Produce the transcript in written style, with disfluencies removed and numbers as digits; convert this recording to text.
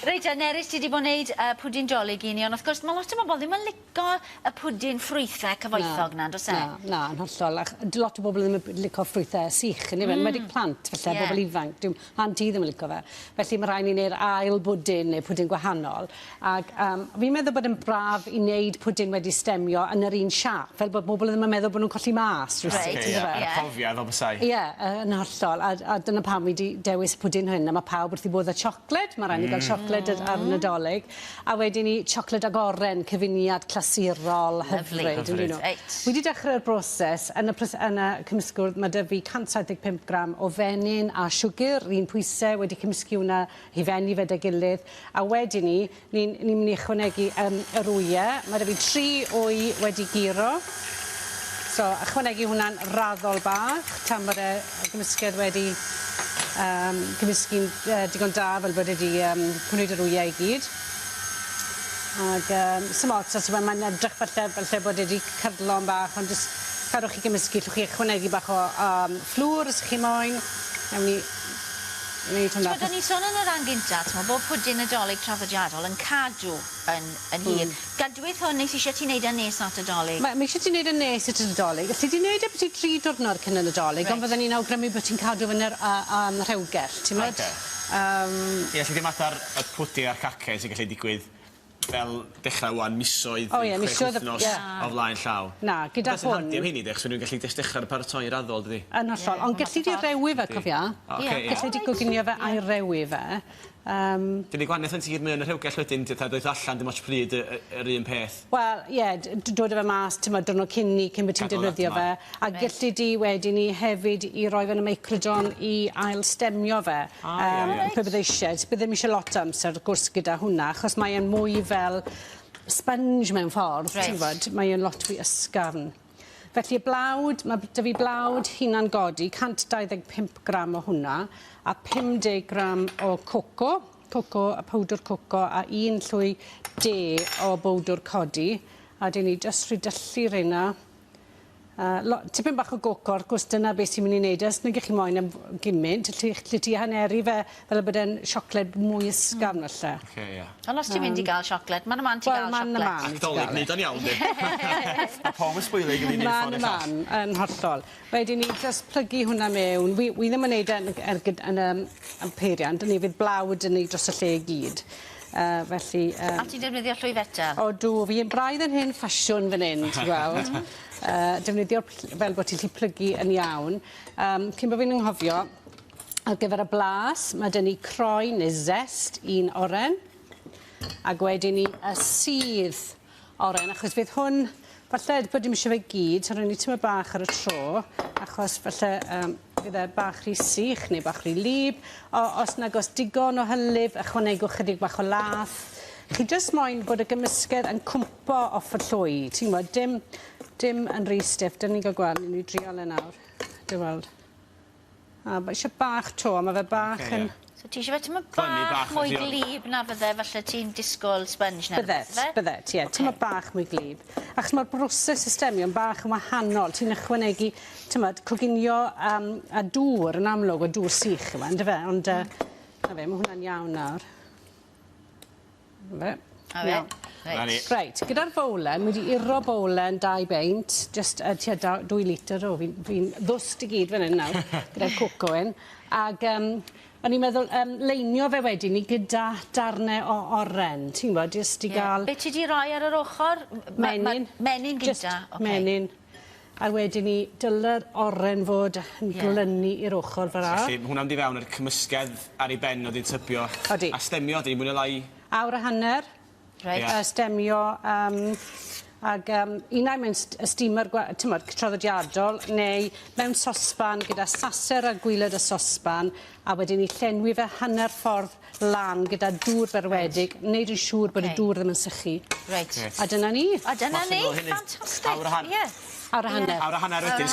Reit te, Nerys, ti 'di bod yn neud yy pwdin 'Dolig i ni on' wrth gwrs ma' lot o bobol ddim yn lico y pwdin ffrwythe cyfoethog 'na on'd o's e? Na, na, yn hollol ach- d- lot o bobol ddim yn b- lico ffrwythe sych yndyfe? Hmm. Enwedig plant falle... Ie. ...bobol ifanc dyw mhlant i ddim yn lico fe. Felly ma' rhai' ni neud ail bwdin neu pwdin gwahanol ag yym fi'n meddwl bod e'n braf i neud pwdin wedi stemio yn yr un siâp fel bod bobol ddim yn meddwl bo' nw'n colli mas rywsut Reit. on'd yfe? Ie. Ie. Profiad fel bysai. Ie yy yn hollol a a dyna pam fi 'di dewis y pwdin hyn a ma' pawb wrth 'u bodd â siocled ma' rai' ni ga'l siocled ar ar Nadolig a wedyn 'ny siocled ag oren cyfuniad clasurol hyfryd on'd 'yn n'w? Reit. Wi 'di dechre'r broses yn y prys- yn y cymysgwr ma' 'dy fi 175 gram o fenyn a siwgr 'r un pwyse wedi cymysgu wnna hufennu fe 'da gilydd a wedyn 'ny ni'n ni myn' i ychwanegu yym yr wye ma' 'dy fi tri wy wedi guro so ychwanegu hwnna'n raddol bach tan bod y y gymysgedd wedi yym cymysgu'n yy digon da fel bod e 'di yym gwneud yr wye i gyd. Ag yym sim ots os yw e mae'n edrych falle falle bod e 'di cyrlo'n bach ond jyst cadwch chi gymysgu 'llwch chi ychwanegu bach o yym fflwr os 'ych chi moyn. Newn ni neud hwnna. T'mod o'n i'n sôn yn y ran gynta t'mo' bod pwdin Nadolig traddodiadol yn cadw yn yn hir. Hmm. Gadwith hwn nes isie ti neud e nes at y 'Dolig? Ma' ma' isie ti neud e nes at y Nadolig. Elli di neud e byti dri diwrnod cyn y Nadolig... Reit. ...ond fydden i'n awgrymu bo' ti'n cadw fe yn yr yy yym rhewgell t'mod? Oce. Yym. Ie alli di matar y pwdin a'r cacen sy'n gallu digwydd fel dechra ŵan misoedd... O ie misoedd o chwech wythnos ie. o flaen llaw. Na gyda hwn... Beth sy'n handi am heini de achos ma' nw'n gallu jyst dechra paratoi raddol dydi? Yn hollol ond gelli di rewi fe cofia. Oce ie. Gelli di goginio fe a'i rewi fe. Yym. 'Di neud gwanieth yn sir mae yn y rhewgell wedyn 'di fatha doeth o allan dim ots pryd y y yr un peth. Wel ie d- d- dod â fe mas t'mod diwrnod cyn 'ny cyn bo' ti'n defnyddio fe. A gelli di wedyn 'ny hefyd i roi fe yn y meicrodon i ail stemio fe. O ie ie. Yym pe bydde isie. S- bydd ddim isie lot o amser wrth gwrs gyda hwnna achos mae e'n mwy fel sponge mewn ffordd... Reit. ...ti'n gwbod mae e'n lot fwy ysgafn. Felly y blawd, ma' 'da fi blawd hunan godi, 125 gram o hwnna, a 50 gram o coco, coco, y powdwr coco, a un llwy de o bowdwr codi, a 'dyn ni jyst rhoi reina. Yy lo- tipyn bach o goco wrth gwrs dyna beth sy'n myn' i neud e os nag 'ych chi moyn e'n f- gymint allu allu ti haneru fe fel bod e'n siocled mwy ysgafn falle. Oce ie. Ond os ti'n mynd i ga'l siocled, man a man ti ga'l siocled. Wel man a man. Ac 'Dolig neud o'n iawn 'di? Ma' pawb yn sbwylio 'i gilydd un ffor ne' llall. Man a man yn hollol. Wedyn 'ny jyst plygu hwnna mewn. Wi wi ddim yn neud e yn y er gyd- yn y y peiriant on' mi fydd blawd 'da ni dros y lle i gyd. Yy felly yym... A ti'n defnyddio llwy fetel? Odw fi yn braidd yn hen ffasiwn fan 'yn ti weld. Yy defnyddio'r pl- fel bo' ti 'llu plygu yn iawn. Yym cyn bo' fi'n anghofio ar gyfer y blas ma' 'dyn ni croen neu zest un oren ag wedyn 'ny y sudd oren achos fydd hwn falle bod dim isie fe gyd so roi ni tymed bach ar y tro achos falle yym fydd e bach rhy sych neu bach rhy wlyb o- os nag o's digon o hylif ychwanegwch chydig bach o lath. Chi jyst moyn bod y gymysgedd yn cwmpo off y llwy ti'n gwbod dim dim yn rhy stiff 'dyn ni'n ga'l gweld newn ni drial e nawr dy weld. A ma' isie bach 'to a ma' fe bach yn... So ti isie fe tymed bach mwy glyb na fydde falle ti'n disgwl sponge ne' rwbeth ife? Byddet byddet ie tymed bach mwy glyb. Achos ma'r broses y stemio yn bach yn wahanol ti'n ychwanegu t'mod coginio yym a dŵr yn amlwg o dŵr sych yw e yndyfe ond yy 'na fe ma' hwnna'n iawn nawr. 'Na fe. 'Na fe. Iawn. Reit. 'Na ni. Reit gyda'r bowlen wi 'di iro bowlen dau beint jyst yy tua da- dwy litr o fi'n fi'n ddwst i gyd fan 'yn nawr gyda'r coco 'yn ag yym o'n i'n meddwl yym leinio fe wedyn 'ny gyda darne o oren ti'n gwbod jyst i ga'l... Be' ti 'di roi ar yr ochor? Menyn. Menyn gynta. Jyst menyn. A wedyn 'ny dyle'r oren fod yn glynu i'r ochor fel 'a. Felly ma' hwnna'n mynd i fewn yr cymysgedd ar ei ben o 'di'n tybio. Odi. A stemio 'di mwy ne' lai... Awr a hanner. Reit. Yy stemio yym ag yym unai mewn st- yy steamer gwa- t'mod traddodiadol neu mewn sosban gyda saser ar gwilod y sosban a wedyn 'ny llenwi fe hanner ffordd lan gyda dŵr berwedig, neud yn siŵr bod y dŵr ddim yn sychu. Reit. A dyna ni. A dyna ni. Ffantastic. Awr a han-... Ie. Awr a hanner. Awr a hanner wedyn.